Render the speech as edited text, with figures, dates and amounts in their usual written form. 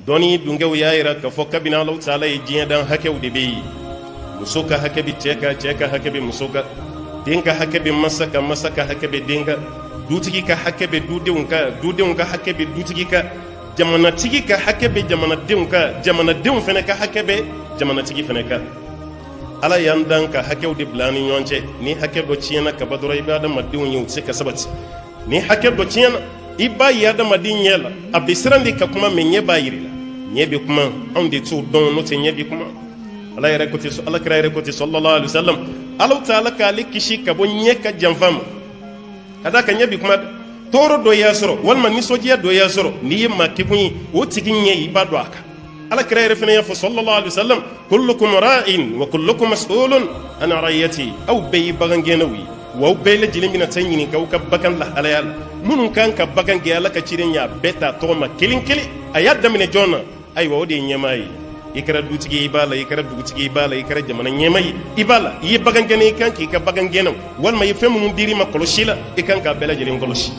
Dɔnni dunkew y'a yira k'a fɔ kabini Alahu taala ye diɲɛ dan, hakɛw de bɛ yen. Muso ka hakɛ bɛ cɛ kan, cɛ ka hakɛ bɛ muso kan, den ka hakɛ bɛ masa kan, masa ka hakɛ bɛ den kan, dutigi ka hakɛ bɛ dudenw kan, dudenw ka hakɛ bɛ dutigi kan, jamanatigi ka hakɛ bɛ jamanadenw kan, jamanadenw fana ka hakɛ bɛ jamanatigi fana kan. Ala y'an dan ka hakɛw de bila an ni ɲɔgɔn cɛ. Ni hakɛ dɔ tiɲɛna ka ban dɔrɔn, i bɛ adamadenw ye u tɛ se ka sabati. Ni hakɛ dɔ tiɲɛna, i b'a ye adamaden ɲɛ la, a bɛ siran de ka kuma, mais ɲɛ b'a yir'i la. Ɲɛ bɛ kuma, anw de t'o dɔn, n'o tɛ ɲɛ bɛ kuma. Ala yɛrɛ ko ten, Ala kira yɛrɛ ko ten, sallallahu alaihi wasallam, Ala taala k'ale kisi ka bɔ ɲɛ ka janfa ma, ka d'a kan ɲɛ bɛ kuma dɛ. Tɔɔrɔ dɔ y'a sɔrɔ walima nisɔndiya dɔ y'a sɔrɔ, n'i ye maa kekun ye, o tigi ɲɛ, i b'a dɔn a kan. Ala kira yɛrɛ fana y'a fɔ, sallallahu alaihi wasallam, kullukum ra'in wa kullukum mas'ulun an ra'iyati. Aw bɛɛ ye bagangɛnnaw ye, wa aw bɛɛ lajɛlen bɛna taa ɲininka aw ka bagan lahalaya la. Minnu kan ka bagan gɛn, Ala ka ciden y'a bɛɛ ta tɔgɔ ma kelen kelen. A y'a daminɛ jɔn na? Ayiwa, o de ye ɲɛmaa ye. I kɛra dutigi ye, i b'a la. I kɛra dugutigi, i b'a la. I kɛra jamana ɲɛmaa ye, i b'a la. I ye bagangɛnna, i kan k'i ka bagan gɛnnaw walima i ye fɛn minnu dir'i ma kɔlɔsi la, i kan k'a bɛɛ lajɛlen kɔlɔsi.